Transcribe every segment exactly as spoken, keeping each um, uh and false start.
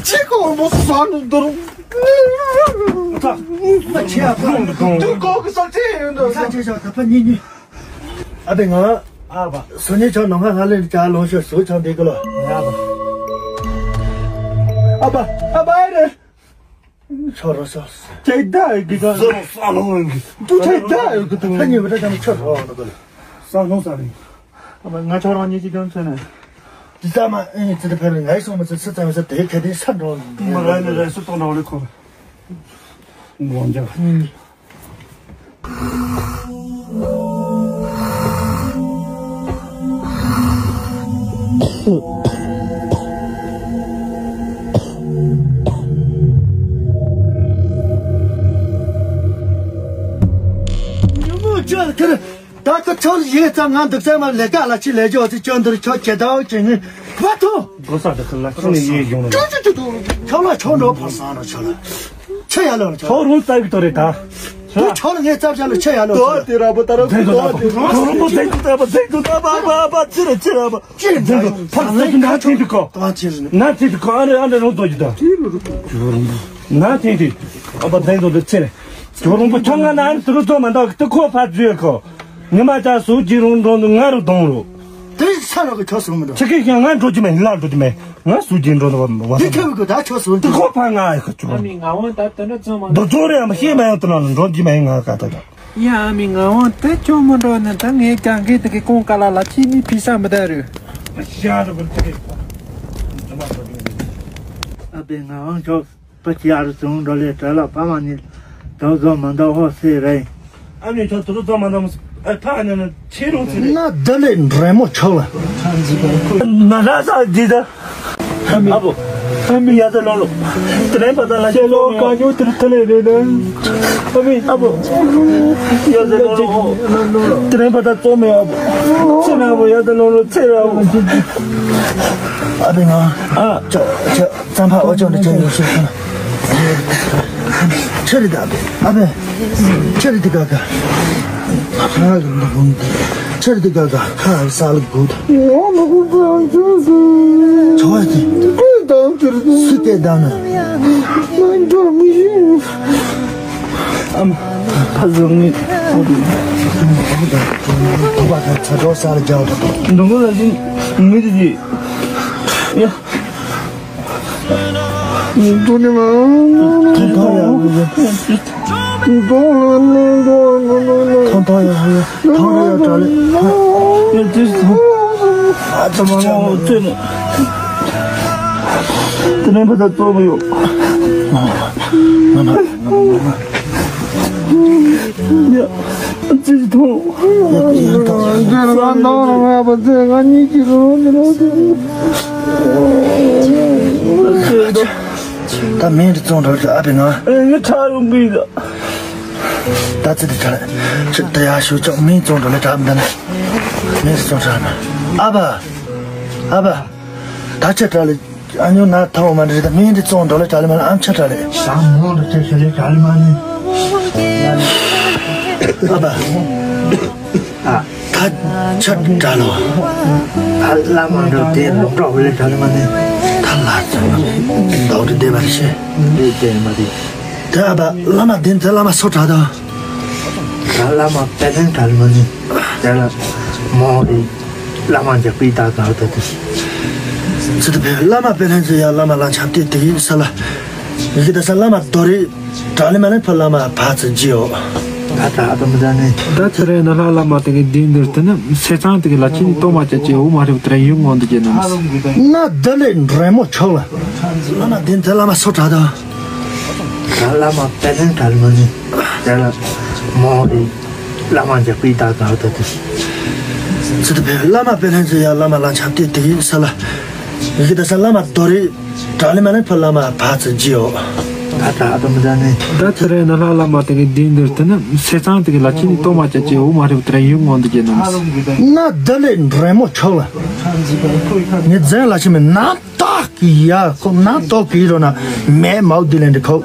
ཁྱེད་ཀོ་མོ་ས་ནུ་འདུར། ད་ཁྱེད་ཨ་ཕ་འདུ་ཀོ་གི་ས་ཆེ་ཡོད་འདུག་ས་ཆེ་ཤག་ད་ཕ་གཉིས་གཉིས། ཨ་པའི་ང་ཨ་ཕ་སུ་ཉི་ཆ་ནང་ང་ཧ་ལེ་ཅ་ལོང་ཤོ་སུ་ཆ་འདི་གི་ལོ། ཨ་ཕ་ཨ་ཕ་ཨེ་རེད། ཆོ་རོ་ཤོ་ཁྱེད་ད་གི་ད་ཟོ་ས་ལོང་གི་དུ་ཁྱེད་ད་གི་ད་ཕ་གཉིས་བ་ད་ད་ཆོ་རོ་ན་གི་ལོ། ས་ལོང་ས་རེད། ཨ་ཕ་ང་ཆོ་རང་གཉིས་ཀྱི་དོན་ཚེ་ནས། འདི་ལྟ་མ་ཨེ་ཙི་ཏི་ཕེ་རི་ངའི་སོང་མ་ཚེ་ཚེ་ཙམ་ས་དེ་ག་དེ་ས་འགྲོ་མ་ར་ནི་ར་སུ་གཏོང་འགྲོ་ལེ་ཁོ་ར་ངོ་འཇག་ཉི་མ་ཅག་ཁེར། ད་ཁོ་ཚོར་ཡིན་ཙང་ང་འདུག་ཚད་མ་ལས་ཀ་ལ་ཕྱི་ལས་ཇོ་ཚི་ཅོ་འདིར་ཁྱོད་ཇེ་དྭོགས་ཅན་ནི་བ་ཐུ། དགོ་ས་དེ་ཁོ་ལ་ཁྱོད་ནས་ཡིན་ཡོང་ནོ། ཁྱོད་ལ་ཆོ་འགྲོ་བར་སང་རོ་ཆོ་ལ། ཆེ་ཡ་ལོ་ལ་ཆོ། ཁོ་རུང་ཙག་གི་དོ་རེད་ད། དུ་ཆོ་ལ་ངས་ཙབ་ཅག་ལ་ཆེ་ཡ་ལོ་ཆོ་ལ། དེ་ར་བོ་ད་ར་བོ་དེ་ར་བོ་དེ་ར་བོ་དེ་ར་བོ་ཅི་ར་ཅི་ར་བོ། ཅི་ར་ཅི་ར་བོ། ཕར་ལ་ན་ཐེན་དུ་ཁོ། ན་ཐེན་དུ་ཁོ་ཨ་རེ་ཨ་རེ་རུང་དོ་ཅི་ད། ན་ཐེན་དུ། ཨ་བ་དེ་རུང་དུ་ཆེ་རེད། ཇོ་རོང་པོ་ཁྱོད་ང་ན་ཨ་ནི་དུ་རུ་ཙོ་མ་འདོག་དུ་ཁོ་ཕ་ཛུ་ཡོད་ཁོ། ཉི་མ་ཅག་སུ་ཇི་རུང་འགྲོ་འདུག་ང་རུ་གདོང་རུ། དེ་ས་ར་གི་ཁྱོད་སུ་མི་འགྲོ། ཁྱི་ཁྱི་ཁྱི་ང་འགྲོ་རྒྱུ་མེད་ལ་འགྲོ་རྒྱུ་མེད། ང་སུ་ཇི་འགྲོ་འདུག་བ་བ། དེ་ཁྱོད་གི་ད་ཁྱོད་སུ་དུ་ཁོ་ཕ་ང་ཡི་ཁ་ཅུ། ཨ་མི་ང་འོང་ད་དུ་འདྲ་ཙོ་མ་འདོག་ཙོ་རེ་ཨ་མ་ཤེས་མ་ཡོང་དུ་ན་ལ་འགྲོ་རྒྱུ་མེད་ང་ག་ད་ག་ཡ་ཨ་མི་ང་འོང་ད་ཁྱོད་མི་འགྲོ་ནི་ད་ངའི་ཀྱང་གི་དུ་གི་ཀོང་ཀ་ལ་ལ་ཁྱི་ནི་ཕི་ས་མི་ད་རུ། ཤ་རུ་བུར་ཁྱི་ཨ་བེ་ང་འོང་ཁྱོད། པ་ཅི་ཨ་རུ་ཙུང་འགྲོ་ལེ་གྲ་ལ་པ་མ་ནི་དོ་ཟོ་མ་འདོ་ཧོ་སེ་རེ། ཨ་མྱེས་ཁྱོད་དུ་རུ་ཙོ་མ་འདོ་མ་ཨ་ཕ་ནི་ནི་ཆེ་རུ་ཚི་ན་ད་ལེ་འདྲེ་མོ་ཆོག་ལ། ན་ར་ས་འདི་ད། ཨ་མི་ཨ་བོ། ཨ་མི་ཡ་ད་ལོ་ལོ། དེ་རིང་པ་ད་ལ་ཆེ་ལོ་ཀ་ཉོ་དེ་ཐ་ལེ་རེ་ད། ཨ་མི་ཨ་བོ། ཡ་ད་ལོ་ལོ། དེ་རིང་པ་ད་ཙོ་མེ་ཨ་བོ། ཆེ་ན་བོ་ཡ་ད་ལོ་ལོ་ཆེ་ར་བོ། ཨ་བེ་ང་། ཨ། ཅོ་ཅོ། ཙམ་ཕ་འོ་ཅོག་འདི་ཅོག་ཡོད་ཤོད་ཤོད། ཆེ་རི་ད་ཨ་བེ། ཆེ་རི་དི་ག་ག་ཆེ་རི་དི་ག་ག་ཁ་ས་ལ་གུ་ད། ཆོ་བ་ཅི། སུ་སྐད་བཏང་ན། ཨམ། ཕ་ཟུག་ནི། ཁོ་པ་ཁ་ཚ་གྲོགས་ས་ལ་རྒྱག་ད། འདུག་གོ་ལ་ཅི། མི་དི་ཅི། ཡ། ཐོང་ཐོང་ཡ། ཐོང་ཐོང་ཡ། ཐོང་ཡ་དྲ་ལེ། ཡ་ཏིས་ཐོང་། ཨ་ཙི་མ་ངོ་ཙེ་ནི། དེ་ནས་ཕ་ད་ཙོ་མ་ཡོད། ཡ། ཙི་ཐོང་། ཡ་ཡ་ཐོང་། ཙེ་ལ་མ་ནོ་ང་པ་ཙེ་ང་གཉིས་ཀྱི་རོ་ནི་རོ་ཙེ། ད་མིང་དེ་བཙོང་འགྲོ་རྒྱུ་ཨ་བེ་ང་། ཨེ་ངའི་ཁྲག་ཡོང་གི་ཡོད། ད་ཙི་དེ་དྲག་ལེ། ཁྱོད་དེ་ཡ་ཞུ་ཅོག་མིང་བཙོང་འགྲོ་ལེ་དྲག་མི་འདུག་ན། མིང་དེ་བཙོང་དྲག་ན། ཨ་བ། ཨ་བ། ད་ཁྱོད་དྲག་ལེ། ཨ་ཉོ་ན་ཐའོ་མ་འདྲི་ད་མིང་དེ་བཙོང་འགྲོ་ལེ་དྲག་ལེ་མ་ན་ཨམ་ཆ་དྲག་ལེ། ཞང་མོ་འདྲི་ཁྱོད་ཞལ་ལེ་དྲག་ལེ་མ་ནི། ཨ་བ། ཨ། ད་ཆ་དྲག་ལོ། ད་བླ་མ་འགྲོ་དེ་ལོག་འགྲོ་བ་ལེ་དྲག་ལེ་མ་ནི། ད་ལ་ཙམ་ལོག་འགྲོ་བདེ་བར་ཤེས། འདི་དེ་མ་རེད། དེ་ཨ་བ་བླ་མ་བདེན་ཚེ་བླ་མ་སོ་དྲག་དང་། ད་བླ་མ་དཔེ་ལེན་དྲག་ལེ་མ་ནི། དེ་ལ་མོ་རེད། བླ་མ་འཇག་པའི་ད་ག་ད་དུ། ཚེ་དེ་བས་བླ་མ་དཔེ་ལེན་ཚེ་ཡ་བླ་མ་ལ་ཆབ་དེ་དེ་ཡིན་ས་ལ། ཡི་གེ་ད་ས་བླ་མ་རྡོ་རེད། དྲག་ལེ་མ་ལེ་ཕ་བླ་མ་ཕ་ཚེ་ཇི་ཡོ། ད་ད་ཨ་ད་མི་ད་ནི། ད་ཚེ་རེ་ན་ལྷ་བླ་མ་དེ་གི་དེ་འདིར་དེ་ནི་སེ་ཚང་དེ་གི་ལ་ཁྱི་ནི་ཏོ་མ་ཅ་ཅེ་འོ་མ་རེ་བ་དེ་རེ་ཡུལ་ངོ་འདི་ཅེ་ན་མི་སི། ན་ད་ལེ་འདྲེ་མོ་ཆོག་ལ། བླ་མ་བདེན་ཚེ་བླ་མ་སོ་དྲག་དང་། ད་བླ་མ་དཔེ་ལེན་དྲག་ལེ་མ་ནི། དེ་ལ་མོ་རེད། བླ་མ་འཇག་པའི་ད་ག་ད་དུ། ཚེ་དེ་བས་བླ་མ་དཔེ་ལེན་ཚེ་ཡ་བླ་མ་ལ་ཆབ་དེ་དེ་ཡིན་ས་ལ། ཡི་གེ་ད་ས་བླ་མ་རྡོ་རེད། དྲག་ལེ་མ་ལེ་ཕ་བླ་མ་ཕ་ཚེ་ཇི་ཡོ། ད་ད་ཨ་ད་མི་ད་ནི། ད་ཚེ་རེ་ན་ལྷ་བླ་མ་དེ་གི་དེ་འདིར་དེ་ནི་སེ་ཚང་དེ་གི་ལ་ཁྱི་ནི་ཏོ་མ་ཅ་ཅེ་འོ་མ་རེ་བ་དེ་རེ་ཡུལ་ངོ་འདི་ཅེ་ན་མི་སི། ན་ད་ལེ་འདྲེ་མོ་ཆོག་ལ། ངས་རྫན་ལ་ཁྱི་མི་ན། ཏག་གི་ཡ་ཁོ་ན་ཏོག་གི་རོ་ན་མེ་མའོ་དི་ལན་དི་ཁོ་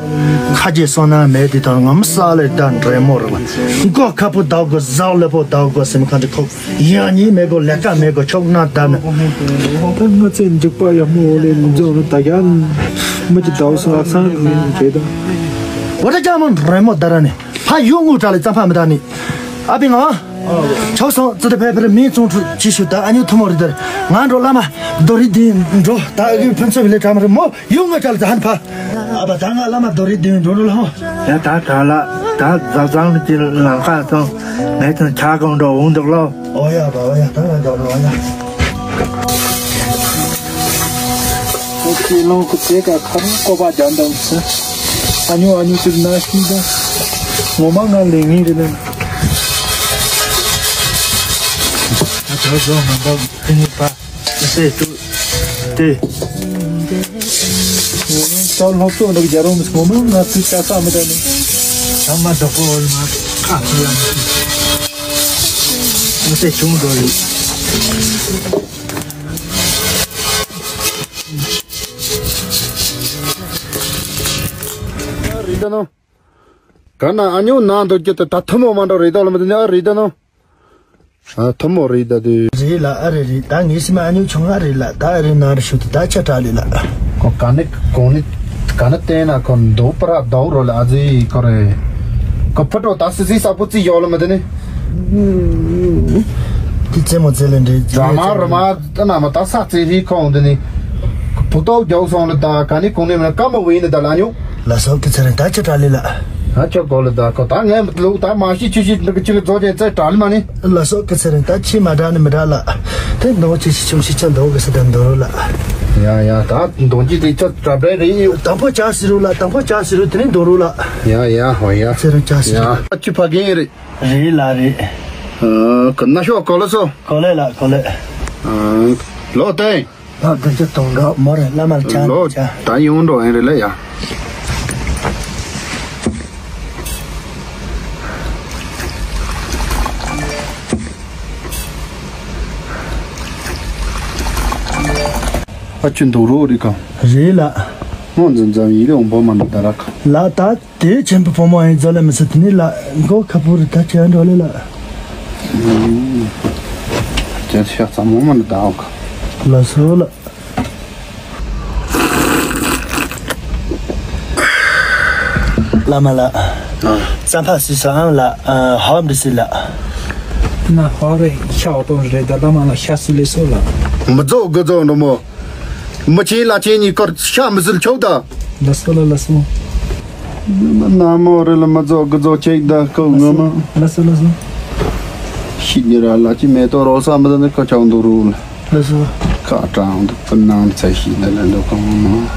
ཁ་རྗེ་སོང་ན་མེ་དི་དང་ངམ་ས་ལེ་ད་འདྲེ་མོ་རེ་བ་མགོ་ཁ་པོ་དག་གོ་ཟའོ་ལེ་པོ་དག་གོ་སེམས་ཁ་འདི་ཁོ་ཡང་ཉིད་མེ་གོ་ལེ་ཀ་མེ་གོ་ཆོག་ན་ད་ན། ད་ང་ཚེ་འཇིགས་པ་ཡ་མོ་ལེ་མི་འཇོག་ན་ད་ཡ། མི་གྱི་ཟླ་བ་སོང་ལག་སང་གི་མི་རེད་ད། འོ་ད་ཅག་མོ་རེ་མོ་ད་ར་ནི། ཕ་ཡུ་ངུ་དྲག་ལ་རྩམ་ཕ་མི་ད་ནི། ཨ་པི་ང་། ཆོག་སོང་ཙི་ད་ཕེ་ཕེ་ར་མིན་ཙོང་ཁྲུ་ཅི་ཞུ་ད་ཨ་ཉུ་ཐུ་མོ་རི་དར། ང་འགྲོ་བླ་མ་རྡོ་རི་དིན་འགྲོ་ད་ཨ་གི་ཕུན་ཚོགས་ལས་གྲ་མ་རི་མོ་ཡུ་ངུ་དྲག་ལ་ད་ཧན་ཕ། ཨ་པ་ད་ང་བླ་མ་རྡོ་རི་དིན་འགྲོ་འགྲོ་ལ་ཧོ། ཡ་ད་དྲག་ལ་ད་ཛ་ཛང་ལ་ཅི་ལང་ཁ་སོང་། ངས་ཚང་ཆ་གང་འགྲོ་འོང་འདུག་ལོ། ཨོ་ཡ་བ་ཨོ་ཡ་ད་ང་འགྲོ་འགྲོ་ཨོ་ཡ། ཁོ་ཁྱེད་ལོང་ཁོ་དེ་ག་ཁ་རུ་ཀོ་པ་རྒྱ་འདམ་ས། ཨ་ཉོ་ཨ་ཉོ་ཅིར་ན་ཤིང་ད། ངོ་མ་ང་ལེ་ངེ་རེ་ལེ། ཨ་ད་ཟོ་ང་འདམ་ཨ་ཉོ་པ། ཨ་སེ་ཏུ། ཏེ། ངོ་མ་ད་ལྷོ་ཕྱོགས་འདྲ་གི་རྒྱ་རོང་མི་སི་ངོ་མ་ང་ཚོའི་ཆ་ས་མི་ད་ནི། ད་མ་དོག་པོ་འོལ་མ་ཁ་ཚུ་ཡ་མི་ཤེས། ཨ་སེ་ཆུང་འགྲོ་ཡི། རེད་ད་ནོ། ག་ན་ཨ་ཉོ་ནང་དུ་སྐྱིད་དུ་ད་ཐུ་མོ་མ་འགྲོ་རེད་ད་ལ་མི་དུ་ཉག་རེད་ད་ནོ། ཨ་ཐུ་མོ་རེད་ད་དུ། རེད་ལ་ཨ་རེད་རེད་ད་ངེད་སི་མ་ཨ་ཉོ་ཆུང་ང་རེད་ལ་ད་ཨ་རེད་ན་རེད་ཞུ་དུ་ད་ཆ་དྲག་ལེ་ལ། ཁོ་ག་ནི་གོང་ནི་ག་ནི་བལྟས་ན་ཁོ་འདུག་པ་ར་འདུག་རོ་ལ་ཨ་ཙི་ཁོ་རེད། ཁོ་ཕུ་ཏོ་ད་སི་སི་ས་པོ་ཙི་ཡོ་ལ་མི་དུ་ནི། དེ་རྩེད་མོ་རྩེ་ལེ་འདྲེ་རྫ་མ་རུ་མ་ད་ན་མ་ད་ས་རྩེ་རི་ཁོང་འདི་ནི། བུ་ཏོག་རྒྱོག་སོང་ལ་ད་ག་ནི་གོང་ནི་མིན་ན་སྐམ་པོ་བུ་ཡིན་ནི་ད་ལ་ཉོ། ལ་སོག་གི་ཚེ་རིང་ད་ཅི་དྲག་ལི་ལ། ཨ་ཅོ་གོ་ལི་ད་ཁོ་ད་ངས་ལུག་ད་མ་ཤི་ཆུ་ཤི་འདི་གི་ཅི་གི་རྫོགས་ཅན་རྩེ་དྲག་ལི་མ་ནི། ལ་སོག་གི་ཚེ་རིང་ད་ཆི་མ་དྲག་ནི་མི་དྲག་ལ། དེ་འདོང་ཅི་ཤི་ཆུང་ཤི་ཆ་འདོང་གི་སི་ད་འདོང་རུ་ལ། ཡ་ཡ་ད་འདོང་ཅི་དེ་ཅོ་དྲག་པའི་རེད་ཡོ། དང་པོ་ཅག་སི་རུ་ལ་དང་པོ་ཅག་སི་རུ་དེ་ནི་འདོང་རུ་ལ། ཡ་ཡ་ཧོ་ཡ། ཚེ་རིང་ཅག་སི་རུ། ཡ་ཨ་ཅི་ཕ་གི་རེད། རེད་ལ་རེད། ཨ་ཁ་ན་ཤོག་གོ་ལ་སོ། གོ་ལེ་ལ་གོ་ལེ། ཨ་ལོ་ཏེ། ལོ་བདུན་ཅུ་དོན་དགུ་མོ་རེད་བླ་མར་ཆ་ལོ་ཆ། ད་ཡོང་འགྲོ་ཡིན་རེད་ལ་ཡ། ཨ་ཅུ་འདུག་རོགས་རེད་ག་རེད་ལ། སྔོན་འཛིན་འཛིན་ཡིད་འོང་པོ་མ་འདུག་ད་ར་ག་ལ་ད། དེ་ཆེན་པོ་བུ་མོ་ཡིན་ཟོ་ལེ་མི་སྲིད་དེ་ནི་ལ་མགོ་ཁ་པུ་རི་ད་ཁྱེད་འགྲོ་ལེ་ལ། ཁྱེད་ཤ་ཚ་མོ་མ་ནི་ད་ཨོ་ཁ། ལ་སོ་ལ། ལ་མ་ལ། ཙམ་ཕ་སི་ས་ཨང་ལ་ཧོམ་རི་སི་ལ། ན་ཧོ་རེ་ཤ་འོ་ཏོ་རེ་ད་ལ་མ་ལ་ཤ་སི་ལེ་སོ་ལ། མི་ཚོ་དགུ་ཚོ་འགྲོ་མོ། མི་ཆེན་ལ་ཆེན་གཉིས་ཀར་ཤ་མི་ཟིལ་ཆོག་ད། ལ་སོ་ལ་ལ་སོ། ན་མོ་རེ་ལ་མ་ཛོ་གི་ཛོ་ཆེག་ད་ཀོ་ང་མ། ལ་སོ་ལ་སོ། ཤི་ཉི་ར་ལ་ཅི་མེ་ཏོ་རོ་ས་མི་ད་ནི་ཀ་ཆང་དུ་རུ་ལ། ལ་སོ། ཀ་ཀྲང་དུ་པ་ནང་ཚ་ཤི་ད་ལ་འདོ་ཀ་མ་མ།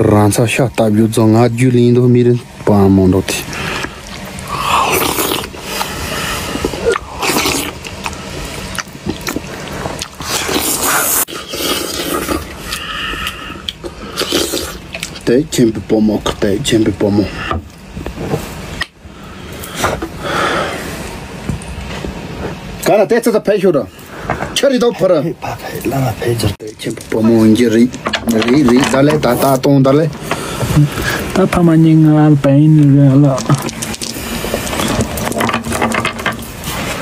རང་ཚ་ཤ་སྟབས་ཡོད་ཛོ་ང་རྒྱུ་ལིན་དུ་མི་རིན་པ་མོ་འདོ་ཏི། དེ་ཆེན་པོའི་བུ་མོ་ཁ་དེ་ཆེན་པོའི་བུ་མོ། ག་ན་དེ་ཚ་ཚ་ཕེ་ཤོ་ར། ཆ་རི་དོ་ཕ་ར། ཕ་ཕེ་ལ་ང་ཕེ་ཇར་དེ་ཆེན་པོའི་བུ་མོ་འཇི་རི་རི་རི་ད་ལེ་ད་ད་ཏོང་ད་ལེ། ད་ཕ་མ་ཉིན་ང་ལ་པ་ཡིན་རེ་ལ།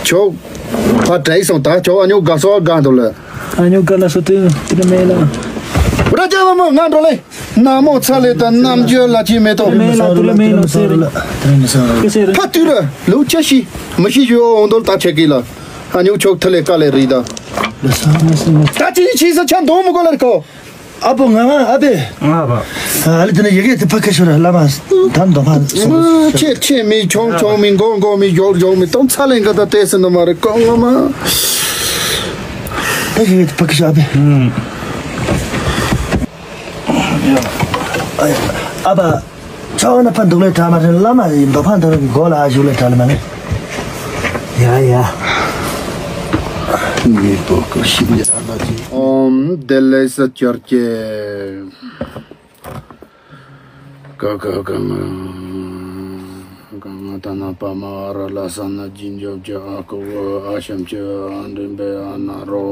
ཆོག་ཕ་དྲེག་སོང་ད་ཆོག་ཨ་ཉོ་དགའ་སོ་དགའ་འདུག་ལ། ཨ་ཉོ་དགའ་ལ་སོ་དུ་དུ་མེ་ལ། ར་ཅ་བ་མོ་ང་འགྲོ་ལེ། ན་མོ་ཚ་ལེ་ད་རྣམ་འགྱུར་ལ་ཅི་མེ་ཏོ། དུ་མེ་ལ་དུ་མེ་ལ་སེ་རེ། ཕ་དུ་ར་ལུ་ཆ་ཤི་མི་ཤི་ཞུ་འོང་དོ་ད་ཆེ་གི་ལ། ཨ་ཉོ་ཆོག་ཐ་ལེ་ཀ་ལེ་རི་ད། ད་ཅི་ཆི་ས་ཆ་འདོང་མོ་གོ་ལ་རི་ཁོ། ཨ་པོ་ང་ང་ཨ་པེ། ང་ཨ་པ། ཨ་ལི་དེ་ནས་ཡི་གེ་དེ་ཕ་ཁ་ཤོར་བླ་མ་ད་མདོ་ཕ་སོང་། ཆེ་ཆེ་མི་ཆུང་ཆུང་མི་མགོ་མགོ་མི་ཡོག་ཡོག་མི་སྟོང་ཚ་ལེན་ག་ད་ཏེ་སི་ནོ་མ་རེ་ཀོ་ང་མ། ད་ཡི་གེ་དེ་ཕ་ཁ་ཤོར་ཨ་པེ། ཨ་པ། ཆོག་ན་ཕ་འདུག་ལེ་གྲ་མ་རེད་བླ་མ་ཡིན་འདོ་ཕ་འདུག་ལེ་མགོ་ལ་ཨ་ཞུག་ལེ་གྲ་ལེ་མ་ནི། ཡ་ཡ། ངའི་པོ་ཀོ་ཤི་ཡ་ལ་ཅི། ཨོམ་བདེ་ལེགས་སུ་གྱུར་ཅིག་ཀ་ཀ་ཀ་ང་། ཀ་ང་ད་ན་པ་མ་ཨ་ར་ལ་ས་ན་སྦྱིན་འཇོག་ཅི་ཨ་ཀོ་བོ་ཨ་ཤམ་ཅི་ཨ་འདྲེན་པའི་ཨ་ན་རོ།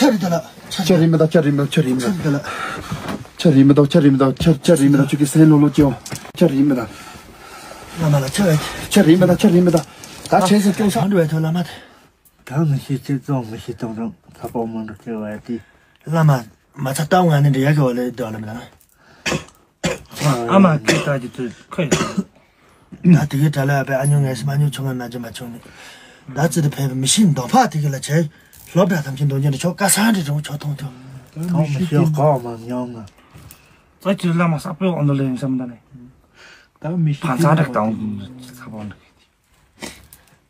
ཆ་རེད་ད་ལ། ཆ་རེད་མི་ད། ཆ་རེད་མི་ད། ཆ་རེད་མི་ད། ཆ་རེད་ད་ལ། ཆ་རེད་མི་ད། ཆ་རེད་མི་ད། ཆ་ཆ་རེད་མི་ད། ཁྱོད་ཀྱི་སེམས་ལོག་ལོག་སྐྱེའོ། ཆ་རེད་མི་ད། བླ་མ་ལ་ཆ་རེད། ཆ་རེད་མི་ད། ཆ་རེད་མི་ད། ད་ཆེ་ས་སྐྱོང་ས། ཧང་འགྲོ་བའི་ཐོག་བླ་མ་དེ། ད་མི་ཤེས་ཚེ་བཙོང་མི་ཤེས་བཙོང་བཙོང་ཚ་པོ་མ་འགྲོ་ཁྱེར་བ་དེ། བླ་མ། མ་ཚ་ལྟ་བ་ང་ནི་འདྲ་ཡག་གི་བ་ལས་འདོད་ལ་མི་ད། ཨ་མ་སྐད་ད་ཀྱི་ཚོད་ཁོས། ད་དེ་གའི་གྲྭ་ལ་ཡ་པའི་ཨ་ཉོ་ངལ་སེམས་ཨ་ཉོ་ཆུང་ང་ན་ཅི་མ་ཆུང་ནི། ད་ཙི་དེ་ཕེབས་མི་ཤིན་མདོ་ཕག་དེ་གི་ལ་ཆེ། སློབ་གྲྭ་ཐམས་ཅད་འདོན་རྒྱུ་འདྲ་ཆོག་ཀ་ས་འདྲ་རུང་ཆོག་མཐོང་ཐོས། ཐོང་མི་ཤེས་གོ་མ་མྱོང་ང་། ཙ་ཅི་བླ་མ་ས་པོའི་འོང་དུ་ལེན་བསམ་ད་ནི། ད་མི་ཤེས་ཕན་ཚ་འདྲ་དང་ས་པོ་འདྲ།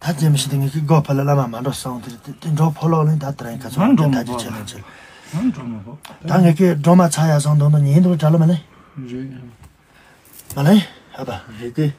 ད་ཙེ་མི་ཤི་དེ་ངེད་ཀྱི་སྒོ་ཕ་ལ་བླ་མ་མ་འགྲོ་སོང་དེ་དེ་དེ་འགྲོ་ཕོ་ལོག་ལེན་ད་དེ་རིང་ཁ་ཚོ་ང་འགྲོ་མ་ད་ཅི་ཕོ་ཆེ་ལ་ཆེ། ང་འགྲོ་མ་ཕོ། ད་ངེད་ཀྱི་སྒྲོལ་མ་ཚ་ཡ་སོང་དོན་དུ་ཉིན་དུ་གྲ་ལ་མ་ལེ། རེད། མ་ལེ། ཧ་པ། རེད་དེ།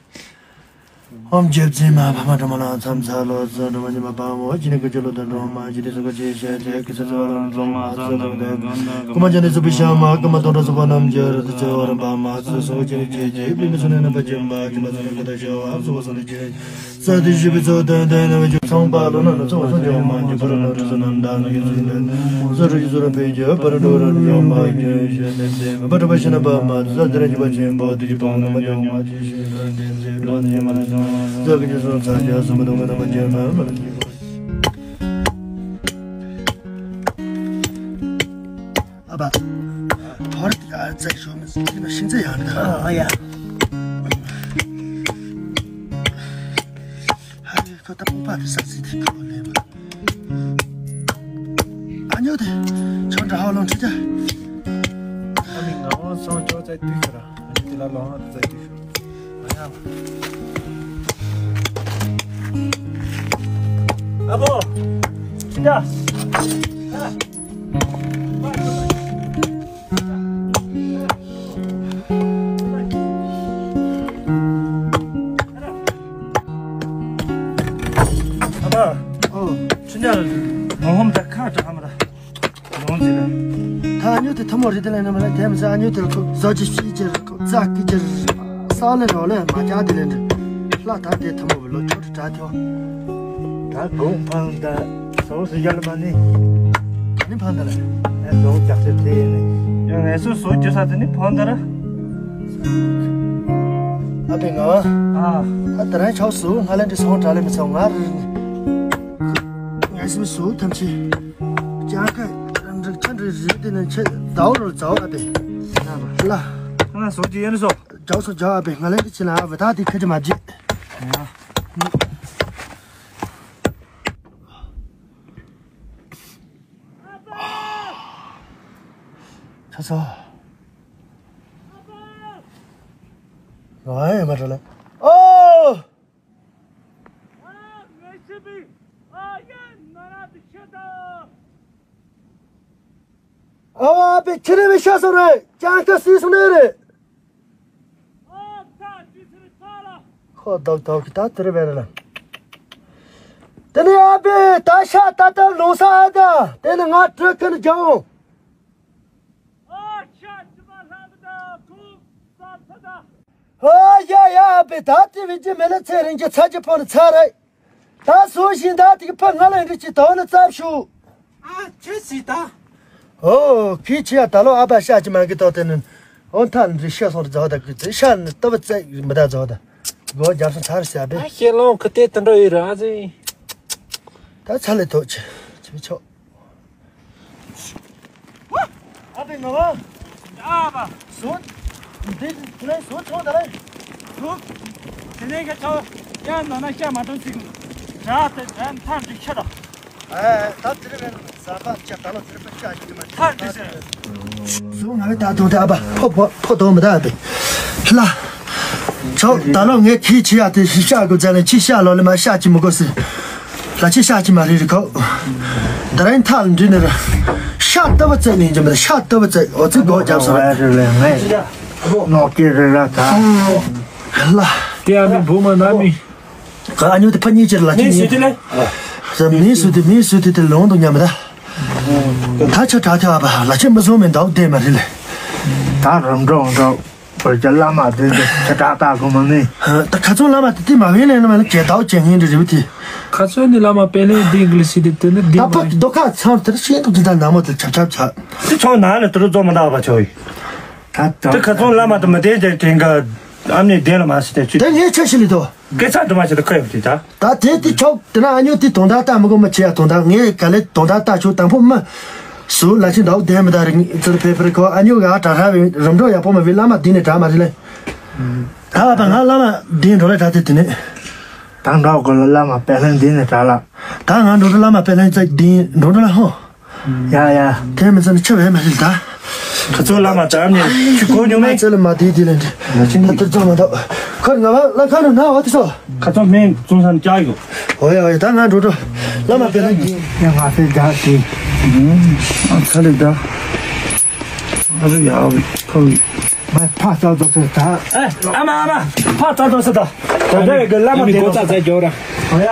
ཨོམ་རྒྱབ་རྫི་མ་ཕ་མ་སྒྲོལ་མ་ལ་མཚམས་ཚ་ལོ་ཚོ་སྒྲོལ་མ་ཉི་མ་པ་མོ་ཅི་ནི་ཀུ་ཅི་ལོ་དང་སྒྲོལ་མ་ཅི་ནི་སུ་ཀུ་ཅི་ཤ་ཅི་ཀི་ས་ཚོ་ལ་སྒྲོལ་མ་ཚ་ལོ་དང་ཀུ་མ་ཅི་ནི་སུ་པི་ཤ་མ་ཀུ་མ་དོན་དྲ་སུ་པ་རྣམ་རྒྱལ་ར་དུ་ཚེ་བ་རམ་པ་མ་ཚུ་སུ་ཀུ་ཅི་ནི་ཅི་ཅི་པི་མི་སུ་ནི་ནམ་པ་ཅི་མ་ཅི་མ་སུ་ནི་ཀུ་ད་ཤ་བ་སུ་བ་སུ་ནི་ཅི། ས་དེ་ཞུ་བའི་ཚོགས་དོན་ལྡན་རྣམས་ཀྱི་ཚོང་པ་ལོ་ན་ན་ཚོགས་སོང་ཀྱང་མ་འཇིགས་པར་ན་གྲུ་ས་རྣམས་དང་ནང་གི་ཚུལ་ལྡན་བཟོ་རུ་ཀྱི་བཟོ་རུ་འཕེལ་རྒྱས་པར་འགྲོ་རུ་ཡོང་མ་རྒྱུན་ཞེས་ནས་བདེན་མ་པ་གྲུ་པ་ཤི་ན་པ་མ་ཚུ་ས་དེ་ར་འཇིགས་པ་ཆེན་པོ་དེ་ཀྱི་བང་ནང་མ་ཡོང་མ་ཅི་ཞེས་ལ་བདེན་ཚིག་ལོ་ནི་མ་ལ་སོང་ས་གི་ཉི་སོང་ཚ་རྒྱ་སུ་མ་དང་མ་དང་མ་རྒྱ་མ་མ་ལ་འཇིགས་པ། ཨ་ཕ། བར་དེ་ག་ཚད་ཤོར་མི་ཚེ་ཤིང་ཚད་ཡང་ན། ཨ་ཡ། ཧ་ཡེ་ཁོ་ད་ཕུང་པ་དེ་ས་ཚིགས་དེ་ཁོ་ལེ་བ། ཨ་ཉོ་དེ། ཆང་འདྲ་ཧ་ལོང་ཁྲི་ཅ། ཨ་མི་ང་འོང་སོང་ཅོག་ཙེ་དུས་ཤོར་ར། ཨ་ཉོ་དེ་ལ་ལོང་ཧ་ཙེ་དུས་ཤོར། ཨ་ཡ། ཨ་ཕོ། ཁྲི་ཅ། ཨ་ཕ། ཨོ། ཁྱི་ཉལ། ནོ་ཧོམ་ད་ཁ་དྲག་མ་ད། ལོང་ཟེར། ད་ཨ་ཉོ་དེ་ཐུ་མོ་རེད་དེ་ལ་ན་མ་ལ་དེ་མི་ཟ་ཨ་ཉོ་དེ་ལ་ཁོ་ཟ་ཅི་ཤི་ཅི་ར་ཁོ་ཟ་ཀི་ཅི་ར། ས་ལེ་རོ་ལེ་མ་ཅག་དེ་ལེ་འདྲ། ལྷ་ད་དེ་ཐུ་མོ་བི་ལོ་ཁྱོད་དྲ་ཐེའོ། ད་དགོང་ཕང་ད་སོ་སོ་ཡར་མ་ནི། ག་ནི་ཕང་ད་ལ། ཨེ་སོ་རྒྱག་ཚེ་དེ་ནི། ཡང་ངལ་གསོ་སོ་རྒྱུ་ས་དེ་ནི་ཕང་ད་ར། ཨ་པའི་ང་བ། ཨ། ད་ད་རང་ཆོག་སུ་ང་ལ་འདྲི་སོང་དྲ་ལེ་མི་སོང་ང་ར་ནི། ངལ་སེམས་སུ་ཐམས་ཅད། ཅང་ཁ་རིག་ཁ་འདྲི་རིག་དེ་ནི་ཆེ་ཟའོ་རོ་ཟའོ་ཨ་པའི། ལ། ང་སོ་རྒྱུ་ཡིན་སོ། རྒྱག་སོ་རྒྱག་ཨ་པའི་ང་ལ་འདྲི་ཆེ་ན་ཨ་བ་ད་དེ་ཁ་ཅི་མ་བརྗེད། ཡ། ཆ་ཚ། ང་ཡང་མ་འགྲོ་ལ། ཨོ། ཨ་བ་པའི་ཁྱི་རེ་བའི་ཤ་སོ་རེད། ཅང་ཀ་སི་སོ་ནེ་རེད། ཁོ་བདག་བདག་གི་ད་དེར་བེར་ལ། དེ་ནས་ཨ་པའི་ད་ཤ་ད་ལྟ་ལོང་ས་ཨ་ད་དེ་ནས་ང་དྲི་ཁ་ནས་རྒྱག་འོང་། ཨོ་ཡ་ཡ་ཨ་པའི་ད་དེ་བི་ཅི་མེ་ལ་ཚེ་རིང་གི་ཚ་གྱི་ཕོ་ནི་ཚ་རེད། ད་སུ་ཞིག་ད་དེ་གི་ཕ་ང་ལ་འདྲི་ཅི་དོ་ནི་ཙབ་ཤུ། ཨ་ཁྱོད་སི་ད། ཨོ་ཁི་ཆི་ཡ་ད་ལོ་ཨ་པ་ཤ་ཅི་མ་གི་དོ་དེ་ནི། ཨོ་ཐ་ལ་འདྲི་ཤ་སོང་ར་ཛའོ་ད་གི་དེ་ཤ་ནི་ལྟ་བུ་ཙེ་མི་ད་ཛའོ་ད། སྒོ་རྒྱབ་སོང་ཚར་སི་ཨ་པེ། ཨ་ཤེ་ལོང་ཁི་ཏེ་དུ་འགྲོ་ཡི་ར་ཨ་ཙི། ད་ཚ་ལེ་ཐོ་ཆི་ཆི་ཆོ། ཨ་པེ་ང་བ། ཨ་བ། སོ། འདི་ཁྱེད་རང་སོ་ཆོག་ད་རེད། སོ། དེ་ནས་ཁྱེད་ཚོ་ཡང་ནང་ན་ཤ་མ་གཏོང་ཚིག་ར་དེ་དེ་མཐར་འཇུག་ཤ་དང་། ཨེ་ད་དེ་རེད་ཟ་པ་ཅག་ད་ལོ་དེ་རེད་པ་ཅག་ཡིན་མ་མཐར་འཇུག་ཤ། སོ་ང་བས་ད་དུང་དེ་ཨ་བ་ཕོ་ཕོ་ཕོ་དོ་མི་ད་ཨ་པེ། ལ། ཆོག་ད་ལོ་ངས་ཁྱི་ཆི་ཡ་དེ་ཤ་དགོས་ཙ་ལན་ཁྱི་ཤ་ལོ་ལེ་མ་ཤ་ཅི་མི་དགོས་སི། ལ་ཆི་ཤ་ཅི་མ་རེད་རི་ཁོ། ད་རིང་ཐག་འདྲི་ནི་ར། ཤ་ལྟ་བུ་བཙལ་ནི་འཇམ་པ་ཤ་ལྟ་བུ་བཙལ་ཨོ་ཙི་སྒོ་རྒྱབ་སོང་ར། ནོག་ཀི་རི་ར་ད། ལ། དེ་ཨ་མི་བུ་མ་ན་མི། ག་ཨ་ཉོ་དེ་ཕ་གཉིས་ཅེར་ལ་ཆི་མི་སུ་དེ་ལེ། ཟ་མི་སུ་དེ་མི་སུ་དེ་དེ་ལོང་དུ་ཉམས་ད། ད་ཆ་དྲག་ཐེ་བ་ལ་ཆི་མི་བཟོ་མི་འདུག་དེ་མ་རེད་ལེ། ད་རང་འགྲོ་འགྲོ། བོད་ཀྱི་བླ་མ་དེ་ཚོ་ཁྱི་དྲག་ལྟ་དགོས་མ་ནི། ད་ཁ་ཚོན་བླ་མ་དེ་དེ་མ་བེ་ལེ་ན་མ་ལ་གྱེ་ཟླའོ་གྱེ་ངན་འདྲི་རེ་བུ་དེ། ཁ་ཚོན་ནི་བླ་མ་དཔལ་ལྡན་འདི་གི་ལི་སི་དེ་དེ་ནི་འདི་ད་མ་པ་རེད། རྡོ་ཁ་ཚང་དེར་ཤེས་འདུག་དེ་ད་ནག་མོ་དེ་ཆབ་ཆབ་ཆ། དེ་ཆོག་ན་ནི་དུ་རུ་རྫོགས་མ་འདག་པ་ཆོག་ཡིན། ད་དེ་ཁ་ཚོན་བླ་མ་དུ་མི་བདེན་དེ་དྲན་ག་ཨ་ནི་བདེན་ལ་མ་སི་དེ་ཚུལ། དེ་ངས་ཆ་ཤི་ལི་དོ། སྐད་ཆ་དུ་མ་ཤི་དུ་ཁ་ཡོད་དེ་ད། ད་དེ་དེ་ཆོག་དེ་ན་ཨ་ཉོ་དེ་དོན་དག་ལྟ་མི་དགོས་མ་ཆེ་ཡ་དོན་དག་ངས་ག་ལེ་དོན་དག་ལྟ་ཆོག་དང་པོ་མ། སུ་ལ་ཆེན་འདྲ་བོ་བདེན་མི་ད་རེད་ཚུར་ཕེ་ཕེར་ཁོ་ཨ་ཉོ་ག་དྲ་ཧྲ་བའི་རིམ་གྲོ་ཡག་པོ་མ་བི་བླ་མ་འདི་ནས་དྲ་མ་རེད་ལེ། ད་བ་ང་བླ་མ་འདི་འགྲོ་ལེ་དྲ་དེ་དེ་ནས། ད་འདྲ་བོ་གོ་ལ་བླ་མ་དཔལ་ལྡན་འདི་ནས་དྲ་ལ། ད་ང་འགྲོ་འགྲོ་བླ་མ་དཔལ་ལྡན་ཚེ་འདི་འགྲོ་འགྲོ་ལ་ཧོ། ཡ་ཡ། དེ་མི་ཚེ་ནི་ཆེ་བས་མ་རེད་ད། ཁ་ཚོ་བླ་མ་དྲ་ནས་ཁྱི་གོ་ཉུང་མེད། ཚེ་ལ་མ་དེ་དེ་ལེན་དེ། ད་དེར་ཚོ་མ་ཐོག་ཁར་ང་བ་ལ་ཁ་ནུ་ན་བ་དེ་ཚོ། ཁ་ཚོ་མེན་ཙུང་སན་ཅག་ཡོད། ཨོ་ཡ་ཨོ་ཡ་ད་ང་འགྲོ་འགྲོ། བླ་མ་དཔལ་ལྡན་འདི། ཡ་ང་ཚེ་དགའ་དེ། ཨ་ཚ་ལེ་ད། ཨ་རུ་ཡ་ཨ་རུ་ཁ་བི། མ་ཕ་ཚ་ཚ་ཚ་ཚ། ཨ་མ་ཨ་མ་ཕ་ཚ་ཚ་ཚ་ཚ། ད་ད་གི་བླ་མ་དེ་གོ་ཚ་ཚ་འཇོག་ར། ཨོ་ཡ།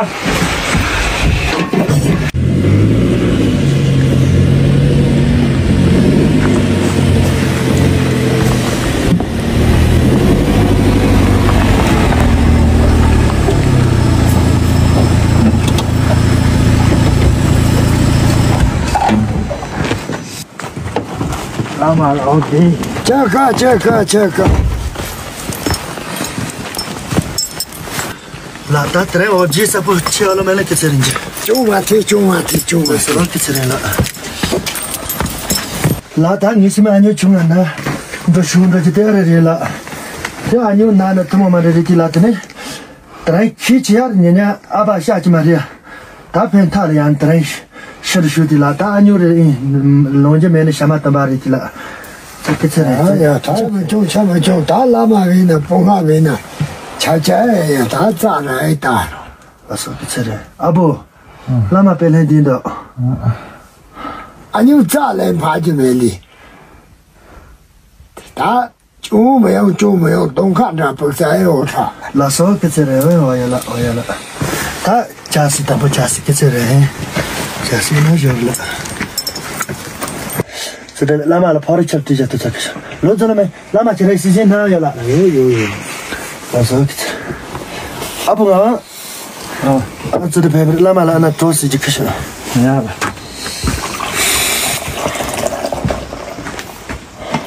བླ་མ་ལ་འོ་དེ། ཆ་ཁ་ཆ་ཁ་ཆ་ཁ། ལ་ད་དེ་རིང་འོ་ཇི་ས་པོ་ཆེ་བ་ལ་མེ་ལ་ཀི་ཚེ་རིང་ཇི། ཅུང་མ་ཐེ་ཅུང་མ་ཐེ་ཅུང་མ་ཐེ། ཀི་ཚེ་རིང་ལ། ལ་ད་ངེད་སི་མ་ཨ་ཉོ་ཆུང་ང་ན་འགྲོ་ཤུང་འགྲོ་ཇི་དེ་རེ་རེ་ལ། དེ་ཨ་ཉོ་ན་ན་ཐུ་མོ་མ་རེ་རེ་ཀི་ལ་དེ་ནི། དེ་རིང་ཁྱི་ཆེ་ཡར་ཉེ་ཉ་ཨ་ཕ་ཤ་ཅི་མ་རེད། ད་ཕན་ཐག་ལ་ཡང་དེ་རིང་ཕྱིར་ཞུ་དེ་ལ་ད་ཨ་ཉོ་རེ་ཨིན་ལོང་རྒྱུ་མེད་ནི་ཞྭ་མ་བཏུམ་པ་རེད་དེ་ལ། ཚ་ཁི་ཚེ་རེད། ཨ་ཡ་ད་ཆ་མ་ཆུང་ཆ་མ་ཆུང་ད་བླ་མ་བིན་ན་སྤོ་ང་བིན་ན་ཆ་ཆ་ཡ་ཡ་ད་རྩ་ར་ཨེ་ད། ལ་སོ་ཁི་ཚེ་རེད་ཨ་བོ། བླ་མ་དཔལ་ལྷན་འདི་འདུག་ཨ་ཉོ་རྩ་ལས་འཕགས་རྒྱུ་མེད་ལི། ད། ཅུང་མི་ཡོང་ཅུང་མི་ཡོང་གདོང་ཁ་འདྲ་པོ་ཟ་ཡོད་ཧྲ། ལ་སོ་ཀི་ཚེ་རེ་བའི་འོ་ཡ་ལ་འོ་ཡ་ལ། ད་ཅག་སི་དང་པོ་ཅག་སི་ཀི་ཚེ་རེ། ཅག་སི་ན་ཞོར་ལ། ཚེ་རེ་བླ་མ་ལ་ཕོ་རི་ཆབ་ཏི་ཅག་ཏུ་ཚ་ཀི་ཤ། ལོ་ཙོ་ལ་མེ་བླ་མ་ཁྱེད་རེ་སི་སི་ན་ཡོད་ལ། ཡོ་ཡོ་ཡོ། ལ་སོ་ཀི་ཚེ། ཨ་བུ་ང་། ཨ། ཨ་ཙི་དེ་བེ་བེ་བླ་མ་ལ་ཨ་ན་གྲོ་སི་ཅི་ཁི་ཤ། ཡ་ལ། ཡ་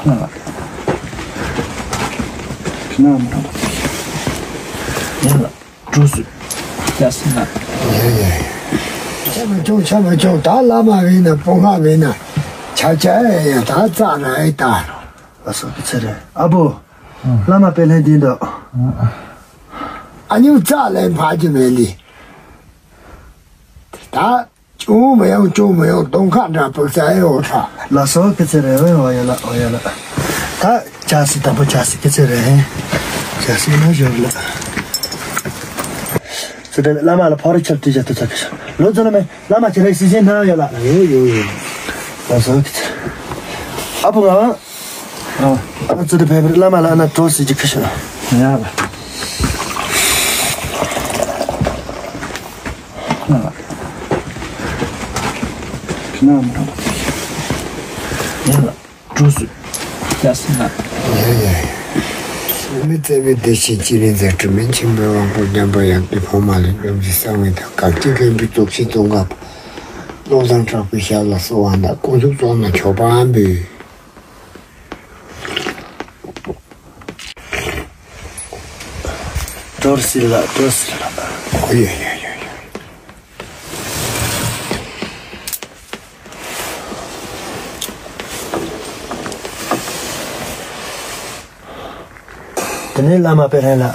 ལ། ཁྱི་ན་མ་རོ། ཡ་ལ། གྲོ་སི། ཡ་སི་ན། ཡ་ཡ། ཆ་མ་ཆུང་ཆ་མ་ཆུང་ད་བླ་མ་བིན་ན་སྤོ་ང་བིན་ན་ཆ་ཆ་ཡ་ཡ་ད་རྩ་ར་ཨེ་ད། ལ་སོ་ཀི་ཚེ་རེ་ཨ་བོ། བླ་མ་དཔལ་ལྷན་འདི་འདུག་ཨ་ཉོ་རྩ་ལས་འཕགས་རྒྱུ་མེད་ལི། ད། ཅུང་མི་ཡོང་ཅུང་མི་ཡོང་གདོང་ཁ་འདྲ་པོ་ཟ་ཡོད་ཧྲ། ལ་སོ་ཀི་ཚེ་རེ་བའི་འོ་ཡ་ལ་འོ་ཡ་ལ། ད་ཅག་སི་དང་པོ་ཅག་སི་ཀི་ཚེ་རེ། ཅག་སི་ན་ཞོར་ལ། ཚེ་རེ་བླ་མ་ལ་ཕོ་རི་ཆབ་ཏི་ཅག་ཏུ་ཚ་ཀི་ཤ། ལོ་ཙོ་ལ་མེ་བླ་མ་ཁྱེད་རེ་སི་སི་ན་ཡོད་ལ། ཡོ་ཡོ་ཡོ། ལ་སོ་ཀི་ཚེ། ཨ་བུ་ང་། ཨ་ཙི་དེ་བེ་བེ་བླ་མ་ལ་ཨ་ན་གྲོ་སི་ཅི་ཁི་ཤ། ཡ་ལ། ཁྱི་ན་མ་རོ། ཡ་ལ། གྲོ་སི། ཡ་སི་ན། ཡ་ཡ་ཡ། མི་བརྩེ་བའི་བདེ་ཆེན་སྤྱི་རིག་འཛིན་སྤྲུལ་མིན་ཆེན་པོའི་དབང་པོ་མཉམ་པ་ཡང་དུས་འཕོ་མ་ལས་སྒྲོམ་གྱི་གསང་བའི་ཐབས་གང་ཅི་མཁན་པའི་རྫོགས་ཆེན་ཙོང་ཁ་པ། བློ་བཟང་གྲགས་པའི་ཞབས་ལ་གསོལ་བ་འདེབས་དཀོན་མཆོག་གཙོ་ན་མཆོད་པ་འབུལ། གྲོ་སི་ལ་གྲོ་སི་ལ། ཨོ་ཡ་ཡ་ཡ་ཡ། དེ་ནས་བླ་མ་དཔལ་ལྷན་ལ།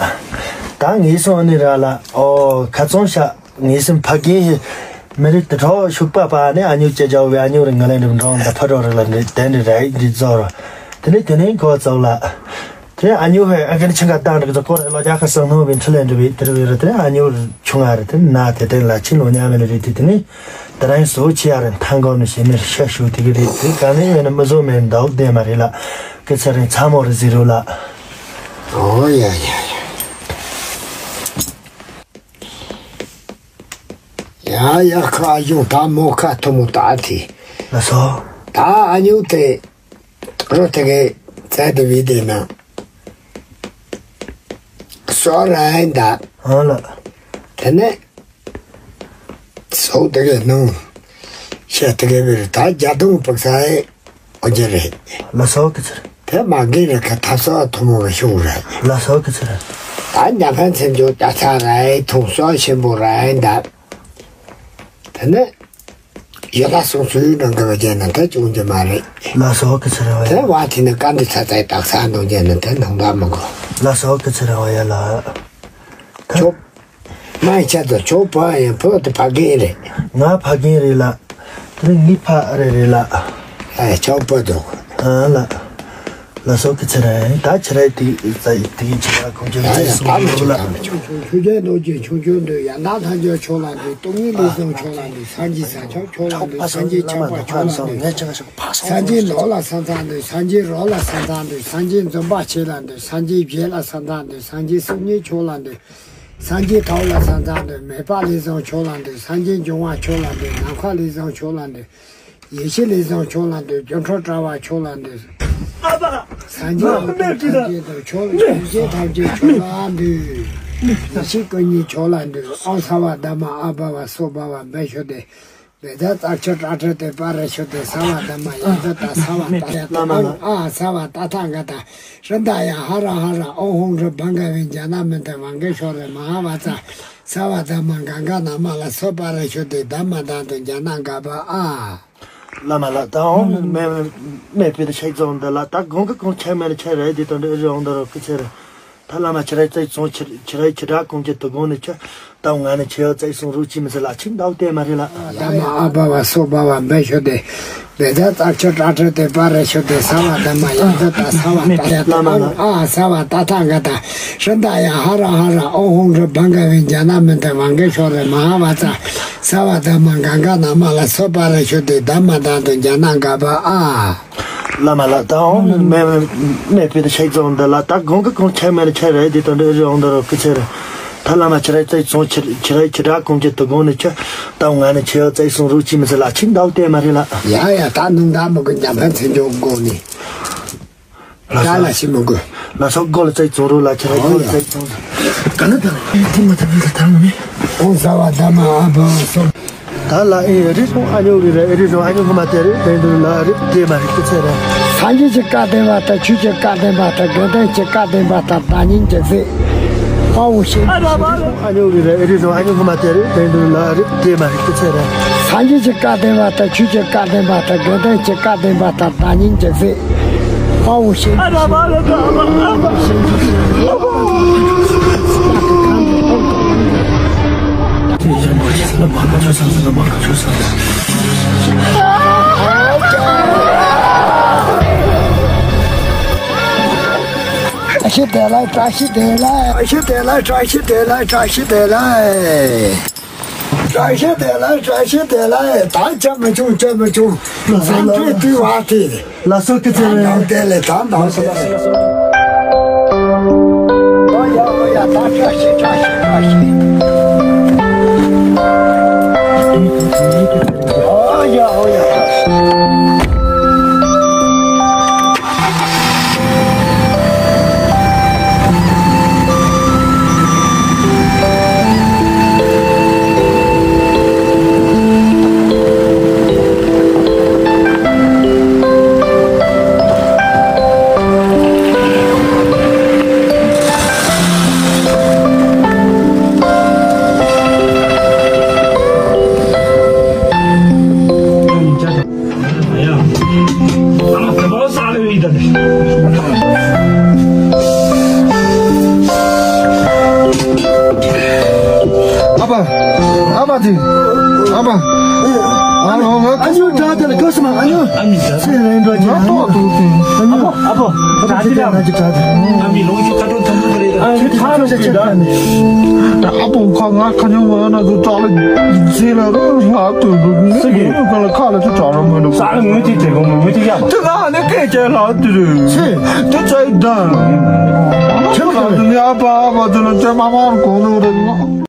ད་ངའི་སོང་ནི་ར་ལ་ཨོ་ཁ་ཚོང་ཤ། ངའི་སེམས་ཕ་རྒན་ཧེ། མི་རིགས་དེ་གྲོགས་ཤུག་པ་པ་ནི་ཨ་ཉོ་ཅེ་ཇའོ་བའི་ཨ་ཉོ་རི་ང་ལེ་འགྲིམ་འགྲོང་ད་ཕ་གྲོགས་རི་ལ་འདྲི་དེ་འདྲི་ར་ཡིག་འདྲི་རྫོགས་རོ། དེ་ནས་དེ་ནས་འགོ་བཙུགས་ལ། དེ་ཨ་ཉོ་ཧེ་ཨ་ཁན་ཆང་ག་བཏང་འདྲི་གི་ཚོ་ཀོ་རེ་ལོ་རྒྱ་ཁ་སང་ནོ་བིན་ཁྲི་ལེ་འདྲི་བི་དེ་རི་བི་རི་དེ་ཨ་ཉོ་ཆུང་ང་རི་དེ་ན་དེ་དེ་ལ་ཆིན་ལོ་ཉ་མེ་ལ་རི་དེ་དེ་ནས་དེ་རང་སོ་ཆི་ཡ་རི་མཐའ་འགོ་ནི་ཤེས་མེར་ཤ་ཤུ་དེ་གི་རི་དེ་ག་ནས་ཡོད་ན་མི་བཟོ་མེ་འདའ་འོག་དེ་མ་རི་ལ་ཀི་ཚ་རི་ཚ་མོ་རི་ཟི་རུ་ལ། ཨོ་ཡ་ཡ་ཡ། ཡ་ཡ་ཁ་གཞུང་ད་མོ་ཁ་ཐུ་མོ་ད་ཐི། ལ་སོ། ད་ཨ་ཉུ་དེ་རོ་དེ་གེ་ཙ་དེ་བི་དེ་ན་སོ་ར་ཡིན་ད། ཨ་ལ། དེ་ནས་ སོགས་དེ་གའི་ནང་བཤད་དེ་གའི་བེར་ད་རྒྱ་དུང་པག་ས་ཨེ་འོ་རྒྱ་རེད། ལ་སོགས་ཀྱི་ཚེར། དེ་མ་གི་རེད་ཁ་ཐབ་སོགས་ཐུ་མོ་གི་ཤུགས་རེད། ལ་སོགས་ཀྱི་ཚེར། ད་ཉ་ཕན་ཚན་ཇོ་ད་ཚ་ར་ཨེ་ཐུང་སོགས་ཆེན་པོ་ར་ཨེ་འདབ། དེ་ནས་ཡོད་ལ་སོང་ཚུལ་ནང་གི་བ་རྒྱ་ན་ད་ཅུང་རྒྱ་མ་རེད། ལ་སོགས་ཀྱི་ཚེར་བ་ཡ། དེ་བ་དེ་ནི་ཀ་འདི་ཚ་ཚའི་དག་ས་འདུག་རྒྱ་ན་དེ་ནང་ད་མི་གོ། ལ་སོགས་ཀྱི་ཚེར་བ་ཡ་ལ། ད། ཆོག་མ་ཡི་ཆ་དང་ཆོག་པ་ཡང་བོད་དུ་ཕ་རྒན་རེད། ང་ཕ་རྒན་རེད་ལ། དེ་ནི་ངའི་ཕ་རེད་རེད་ལ། ཨ་ཆོག་པ་དང་། ཨ་ལ། ལ་སོགས་ཀྱི་ཚེ་རེད་ད་ཁྱེད་རེད་དེ་ཙ་ཡི་དེ་གི་ཁྱེད་ར་ཁོང་ཁྱེད་ཨ་ཡ་ད་མི་ཆོག་ད་མི་ཆོག་ཆོག་ཆོག་རྒྱལ་རྡོ་རྗེ་ཆོག་ཆོག་འདོད་ཡ་ད་ཐམས་ཅད་ཆོག་ལ་འདོད་སྟོང་ཉིད་ལས་བཟུང་ཆོག་ལ་འདོད་སངས་རྒྱས་ས་ཆོག་ཆོག་ལ་འདོད་སངས་རྒྱས་ཆགས་པ་ཆོག་ལ་འདོད། སངས་རྒྱས་ནོར་ལ་ས་མཚམས་འདོད་སངས་རྒྱས་རོ་ལ་ས་མཚམས་འདོད་སངས་རྒྱས་འཛུམ་པ་ཆེ་ལ་འདོད་སངས་རྒྱས་བྱེད་ལ་ས་མཚམས་འདོད་སངས་རྒྱས་སྲུང་ཉེ་ཆོག་ལ་འདོད། སངས་རྒྱས་ཐོབ་ལ་ས་མཚམས་འདོད་མེད་པ་ལས་བཟུང་ཆོག་ལ་འདོད་སངས་རྒྱས་འབྱུང་བ་ཆོག་ལ་འདོད་ནམ་མཁའ་ལས་བཟུང་ཆོག་ལ་འདོད་ཡེ་ཤེས་ལས་བཟུང་ཆོག་ལ་འདོད་སྒྱུ་འཕྲུལ་དྲ་བ་ཆོག་ལ་འདོད། སངས་རྒྱས་འོད་སྡེ་ཐམས་ཅད་དུ་ཆོག་ཡེ་ཤེས་ཐམས་ཅད་ཆོག་ལ་འདོད། ཡེ་ཤེས་སྐུ་གཉིས་ཆོག་ལ་འདོད་ཨོཾ་སརྦ་དྷརྨ་ཨ་བྷཱ་ཝ་སྭ་བྷཱ་ཝ་བེ་ཤོ་ཏེ། བེ་ཛ་ཙཀྵ་ཏྲ་ཏྲ་ཏེ་པ་ར་ཤོ་ཏེ་སརྦ་དྷརྨ་ཡ་ཛ་ཏ་སརྦ་ཏ་ཡ་ཏ་ཨ་ཨ་སརྦ་ཏ་ཐ་ག་ཏ་ཧྲྀ་ད་ཡ་ཧ་ར་ཧ་ར་ཨོཾ་ཧཱུྃ་ཧྲཱིཿ་བྷ་ག་བེ་ཛྙཱ་ན་མནྟེ་བྷ་གེ་ཤྭ་རེ་མ་ཧཱ་བཛྲ་སརྦ་དྷརྨ་གངྒཱ་ན་མ་ལ་སོ་པ་ར་ཤོ་ཏེ་དྷརྨ་དྷ་ཏུ་ཛྙཱ་ན་ག་པ་ཨ། བླ་མ་ལགས་ད་འོང་མེ་མེ་མེ་པི་ཏ་ཤེག་ཙོང་འདི་ལ་ད་གོང་གི་གོང་ཆེ་མེ་ར་ཆེ་ར་ཨེ་དེ་དོན་འདི་ཨེ་རི་འོང་ད་རོ་ཀི་ཆེ་ར། ད་བླ་མ་ཁྱེད་རའི་བཙས་སོང་ཁྱེད་ཁྱེད་རའི་ཁྱེད་ར་གོང་གི་དུ་དགོང་ནས་ཁྱེད་ད་ང་ནི་ཁྱེད་བཙས་སོང་རུ་ཅི་མི་ཟེར་ལ་ཁྱིམ་ཟླ་བ་དེ་མ་རེད་ལ། དྷརྨ་ཨ་བྷཱ་ཝ་སྭ་བྷཱ་ཝ་བེ་ཤོ་ཏེ། བེ་ཛ་ཙཀྵ་ཏྲ་ཏྲ་ཏེ་པ་ར་ཤོ་ཏེ་སརྦ་དྷརྨ་ཡ་ཛ་ཏ་སརྦ་ཏ་ཡ་ཏ་ཨ་ཨ་སརྦ་ཏ་ཐ་ག་ཏ་ཧྲྀ་ད་ཡ་ཧ་ར་ཧ་ར་ཨོཾ་ཧཱུྃ་ཧྲཱིཿ་བྷ་ག་བེ་ཛྙཱ་ན་མནྟེ་བྷ་གེ་ཤྭ་རེ་མ་ཧཱ་བཛྲ་སརྦ་དྷརྨ་གངྒཱ་ན་མ་ལ་སོ་པ་ར་ཤོ་ཏེ་དྷརྨ་དྷ་ཏུ་ཛྙཱ་ན་ག་པ་ཨ། བླ་མ་ལགས་ད་འོང་མེ་མེ་མེ་པི་ཏ་ཤེག་ཙོང་འདི་ལ་ད་གོང་གི་གོང་ཆེ་མེ་ར་ཆེ་ར་ཨེ་དེ་དོན་འདི་ཨེ་རི་འོང་ད་རོ་ཀི་ཆེ་ར། ད་བླ་མ་ཁྱེད་རའི་བཙས་སོང་ཁྱེད་ཁྱེད་རའི་ཁྱེད་ར་གོང་གི་དུ་དགོང་ནས་ཁྱེད་ད་ང་ནི་ཁྱེད་བཙས་སོང་རུ་ཅི་མི་ཟེར་ལ་ཁྱིམ་ཟླ་བ་དེ་མ་རེད་ལ། ཡ་ཡ་ད་ནུང་ད་མི་དགོས་ཉམས་ཕན་ཚེ་འཇོག་དགོས་ནི། ལ་ད་ལ་ཤི་མི་དགོས། ལ་སོགས་སྒོ་ལ་བཙས་སོང་རུ་ལ་ཁྱེད་རའི་སྒོ་ལ་བཙས་སོང་། ག་ན་ད་དེ་མ་ཐུབ་ཡོད་ད་ད་ནི། ཨོཾ་སརྦ་དྷརྨ་ཨ་བྷཱ་ཝ་སྭ། ད་ལ་ཨེ་རི་སོང་ཨ་ཉོ་རི་རེད་ཨེ་རི་སོང་ཨ་ཉོ་གི་མ་དེ་རེད་དེ་འདུག་ལ་རི་དེ་མ་རེད་ཀི་ཚེ་རེད། སངས་རྒྱས་ཀྱི་བཀའ་བདེན་པ་ལྟར་ཆོས་ཀྱི་བཀའ་བདེན་པ་ལྟར་དགེ་འདུན་གྱི་བཀའ་བདེན་པ་ལྟར་བདག་ཉིད་ཀྱི་ཚེ། དཔའ་བོ་ཤེས་ཨ་ཉོ་གི་རེད་ཨེ་རི་སོང་ཨ་ཉོ་གི་མ་དེ་རེད་དེ་འདུག་ལ་རི་དེ་མ་རེད་ཀི་ཚེ་རེད། སངས་རྒྱས་ཀྱི་བཀའ་བདེན་པ་ལྟར་ཆོས་ཀྱི་བཀའ་བདེན་པ་ལྟར་དགེ་འདུན་གྱི་བཀའ་བདེན་པ་ལྟར་བདག་ཉིད་ཀྱི་ཚེ། དཔའ་བོ་ཤེས་བཀྲ་ཤིས་བདེ་ལེགས། བཀྲ་ཤིས་བདེ་ལེགས། བཀྲ་ཤིས་བདེ་ལེགས། བཀྲ་ཤིས་བདེ་ལེགས། བཀྲ་ཤིས་བདེ་ལེགས། བཀྲ་ཤིས་བདེ་ལེགས། བཀྲ་ཤིས་བདེ་ལེགས། ད་ཅི་མི་བྱུང་ཅི་མི་བྱུང་། བཟང་པོའི་དུས་བ་དེ། ལ་སོགས་ཀྱི་ཚེ་རེད། ད་ལྟ་ལས་ད་ལྟ་ལས། ཨོ་ཡ་ཨོ་ཡ་ད་བཀྲ་ཤིས་བཀྲ་ཤིས་བཀྲ་ཤིས། ཨོ་ཡ་ཨོ་ཡ། ཨ་ཕ། ཨ་ཕ་དེ། ཨ་ཕ། ཨ་ལོ་ང་ཨ་ཉོ་འདྲ་དེ་ལ་དགོས་སམ་ཨ་ཉོ། ཨ་ཉོ་འདྲ། ཚེ་རིང་འགྲོ་གི་ང་ཏོག་ཏུ་དེ། ཨ་ཉོ། ཨ་ཕ། ཨ་ཕ་དྲ་ཅི་ལ། ཨ་ཕ་ཁ་ནོ་མ་ན་དུ་ཏག་ལ་ཟེ་ལ་རོ་ང་ཏུ་དུ་ནི་ཁ་ལ་ཁ་ལ་དུ་ཏག་ལ་མ་ནུ། ས་ལ་ངུ་ཏི་དེ་གོ་མ་ངུ་ཏི་ཡ་མ། དུ་ང་ནི་ཀེ་ཅེ་ལ་དུ་རུ། ཚེ་དུ་ཚེ་དང་། ཁྱེད་ལ་དུ་ནི་ཨ་ཕ་ཨ་ཕ་དུ་ལ་ཅེ་མ་མ་རུ་གོ་ནུ་རུ།